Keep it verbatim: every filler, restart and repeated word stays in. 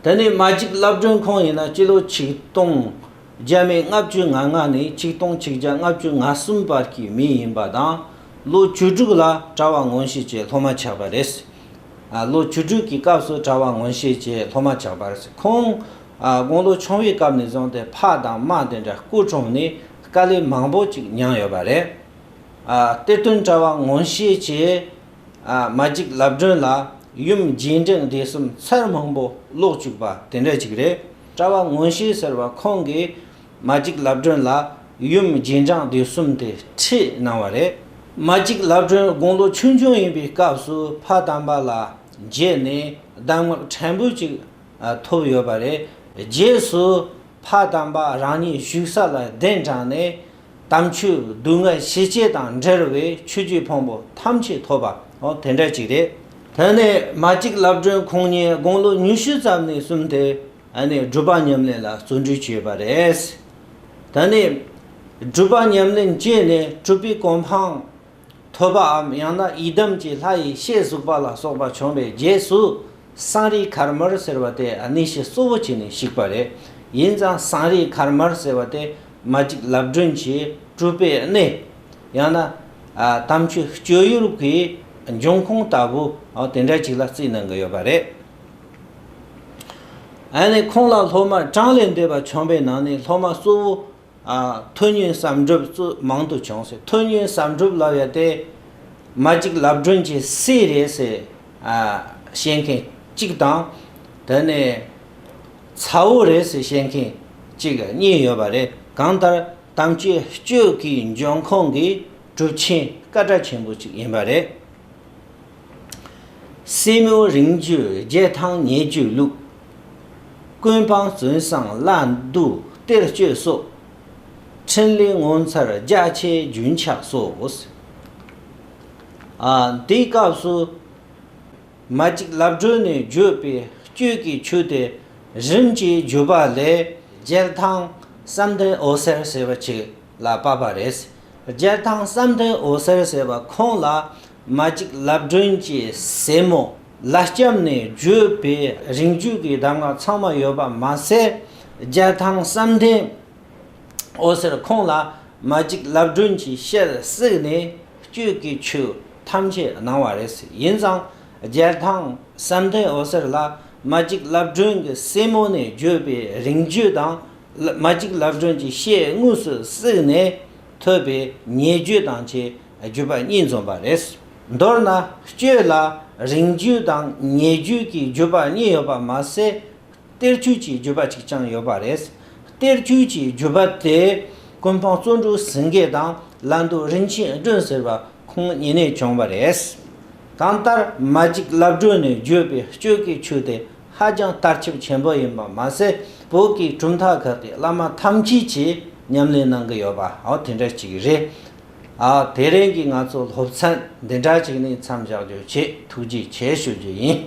དེ་ནས་མ་གཅིག་ལབ་སྒྲོན་ཁོང་ཡིན་ན་སྤྱི་ལོ་ཆིག་སྟོང་བརྒྱ་མེད་ལྔ་བཅུ་ང་ལྔ་ནས་ཆིག་སྟོང་ཆིག་བརྒྱ་ལྔ་བཅུ་ང་གསུམ་བར་གྱི་མི་ཡིན་པ་དང་། ལོ་བཅུ་དྲུག་ལ་གྲྭ་པ་མངོན་ཤེས་ཀྱི་སློབ་མ་ཆགས་པ་རེད། ཨ། ལོ་བཅུ་དྲུག་གི་སྐབས་སུ་གྲྭ་པ་མངོན་ཤེས་ཀྱི་སློབ་མ་ཆགས་པ་རེད། ཁོང་ཨ་དགུང་ལོ་ཆུང་བའི་སྐབས་ནས་བཟུང་སྟེ་ཕ་དང་མ་དེ་འདྲ་སྐུ་གྲོངས་ནས་དཀའ་ལས་མང་པོ་ཅིག་མྱངས་ཡོད་པ་རེད། ཨ། གཏེར་སྟོན་གྲྭ་པ་མངོན་ཤེས་ཀྱིས་ཨ་མ་གཅིག་ལབ་སྒྲོན་ལ་ཡུམ་རྗེས་འབྲང་སྡེ་གསུམ་ཚར་མང་པོ་ཀློག་བཅུག་པ་དེ་འདྲ་ཅིག་རེད། གྲྭ་པ་མངོན་ཤེས་ཟེར་བ་ཁོང་གིས་མ་གཅིག་ལབ་སྒྲོན་ལ་ཡུམ་རྗེས་འབྲང་སྡེ་གསུམ་དེ་ཁྲིད་གནང་བ་རེད། མ་གཅིག་ལབ་སྒྲོན་དགུང་ལོ་ཆུང་ཆུང་ཡིན་པའི་སྐབས་སུ་ཕ་དམ་པ་ལ་མཇལ་ནས་གདམས་ངག་ཕྲན་བུ་ཅིག་ཨ་ཐོབ་ཡོད་པ་རེད། རྗེས་སུ་ཕ་དམ་པ་རང་ཉིད་བཞུགས་ས་ལ་གདན་དྲངས་ནས་དམ་ཆོས་སྡུག་བསྔལ་ཞི་བྱེད་དང་འབྲེལ་བའི་ཆོས་བརྒྱུད་ཕུང་པོ་ཐམས་ཅད་ཐོབ་པ། འོ་དེ་འདྲ་ཅིག་རེད། དེ་ནས་མ་གཅིག་ལབ་སྒྲོན་ཁོང་ཉིད་དགུང་ལོ་ཉི་ཤུ་ཙམ་ནས་བཟུང་སྟེ་ཨ་ནི་སྒྲུབ་པ་ཉམས་ལེན་ལ་བརྩོན་འགྲུས་བྱས་པ་རེད། དེ་ནས་སྒྲུབ་པ་ཉམས་ལེན་བྱས་ནས་གྲུབ་པའི་གོ་འཕང་ཐོབ་པའམ་ཡང་ན་ཡི་དམ་གྱི་ལྷ་ཡི་ཞལ་གཟིགས་པ་ལ་སོགས་པ་བྱུང་བའི་རྗེས་སུ་སང་རི་མཁར་དམར་ཟེར་བ་དེ་གནས་གཞི་གཙོ་བོ་བྱས་ནས་བཞུགས་པ་རེད། ཡིན་ཙང་སང་རི་མཁར་དམར་ཟེར་བ་དེ་མ་གཅིག་ལབ་སྒྲོན་གྱི་སྤྲུལ་པའི་གནས། ཡང་ན་ཨ་དམ་ཆོས་སྤྱོད་ཡུལ་གྱི་འབྱུང་ཁུངས་ལྟ་བུ་ཨ་དེ་འདྲ་ཅིག་ལ་བརྩིས་གནང་གི་ཡོད་པ་རེད། ཨ་ནི་ཁོང་ལ་སློབ་མ་གྲངས་ལས་འདས་པ་བྱུང་བའི་ནང་ནས་སློབ་མ་གཙོ་བོ་ཨ་ཐོན་ཉན་བསམ་གྲུབ་གཙོ་མང་དུ་བྱུང་ཟེར། ཐོན་ཉན་བསམ་གྲུབ་ལབ་ཡ་དེ་མ་གཅིག་ལབ་སྒྲོན་གྱི་སྲས་རེད་ཟེར་ཨ་བཤད་མཁན་གཅིག་དང་། དེ་ནས་ཚ་བོ་རེད་ཟེར་བཤད་མཁན་གཅིག་གཉིས་ཡོད་པ་རེད། གང་ལྟར་དམ་ཆོས་སྤྱོད་ཀྱི་འབྱུང་ཁུངས་ཀྱི་གྲུབ་ཆེན་སྐད་གྲགས་ཆེན་པོ་གཅིག་ཡིན་པ་རེད། སྲས་མོ་རིང་བརྒྱུད་རྒྱལ་ཐང་ཉེ་བརྒྱུད་ལུགས། ཀུན་སྤངས་བཙུན་བསྲང་བླ་འདུ་གཏེར་སྤྱོད་སོགས། ཕྲིན་ལས་ངོ་མཚར་རྒྱ་ཆེ་རྒྱུན་ཆགས་སོ། ཨ་འདིའི་སྐབས་སུ་མ་གཅིག་ལབ་སྒྲོན་ནས་བརྗོད་པའི་སྤྱོད་ཀྱི་ཆོས་དེ་རིམ་གྱིས་བརྗོད་པ་ལས་རྒྱལ་ཐང་བསམ་གཏན་འོད་ཟེར་ཟེར་བ་ཅིག་ལ་བབས་པ་རེད། རྒྱལ་ཐང་བསམ་གཏན་འོད་ཟེར་ཟེར་བ་ཁོང་ལ་མ་གཅིག་ལབ་སྒྲོན་གྱི་སྲས་མོ་ལ་སྐྱབས་ནས་བརྗོད་པའི་རིང་བརྒྱུད་ཀྱི་གདམས་ངག་ཚང་མ་ཡོད་པ་མ་ཟད། རྒྱལ་ཐང་བསམ་གཏན་འོད་ཟེར་ཁོང་ལ་མ་གཅིག་ལབ་སྒྲོན་གྱི་ཞལ་གཟིགས་ནས་སྤྱོད་ཀྱི་ཆོས་ཐམས་ཅད་གནང་བ་རེད། ཡིན་ཙང་རྒྱལ་ཐང་བསམ་གཏན་འོད་ཟེར་ལ་མ་གཅིག་ལབ་སྒྲོན་གྱི་སྲས་མོ་ནས་བརྗོད་པའི་རིང་བརྒྱུད་དང་། མ་གཅིག་ལབ་སྒྲོན་གྱི་ཞལ་དངོས་སུ་གཟིགས་ནས་ཐོས་པའི་ཉེ་བརྒྱུད་དང་བཅས་བརྒྱུད་པ་གཉིས་འཛོམས་པ་རེད། མདོར་ན་སྤྱོད་ལ་རིང་བརྒྱུད་དང་ཉེ་བརྒྱུད་ཀྱི་བརྒྱུད་པ་གཉིས་ཡོད་པ་མ་ཟད། གཏེར་ཆོས་ཀྱི་བརྒྱུད་པ་གཅིག་ཀྱང་ཡོད་པ་རེད། གཏེར་ཆོས་ཀྱི་བརྒྱུད་པ་དེ་ཀུན་སྤངས་བརྩོན་འགྲུས་ཟིང་དགེ་དང་བླ་མདོ་རིན་ཆེན་སྒྲོན་ཟེར་བ་ཁོང་གཉིས་ནས་བྱུང་བ་རེད། གང་ལྟར་མ་གཅིག་ལབ་སྒྲོན་ནས་བརྗོད་པའི་སྤྱོད་ཀྱི་ཆོས་དེ་ཧ་ཅང་དར་ཁྱབ་ཆེན་པོ་ཡིན་པ་མ་ཟད། བོད་ཀྱི་གྲུབ་མཐའ་ཁག་གི་བླ་མ་ཐམས་ཅད་ཀྱིས་ཉམས་ལེན་གནང་གི་ཡོད་པ་འོ་དེ་འདྲ་ཅིག་རེད། ཨ་དེ་རིང་གི་ང་ཚོ་སློབ་ཚན་འདི་འདྲ་ཅིག་ནས་མཚམས་བཞག་རྒྱུ་བྱེད། ཐུགས་རྗེ་ཆེ་ཞུ་རྒྱུ་ཡིན།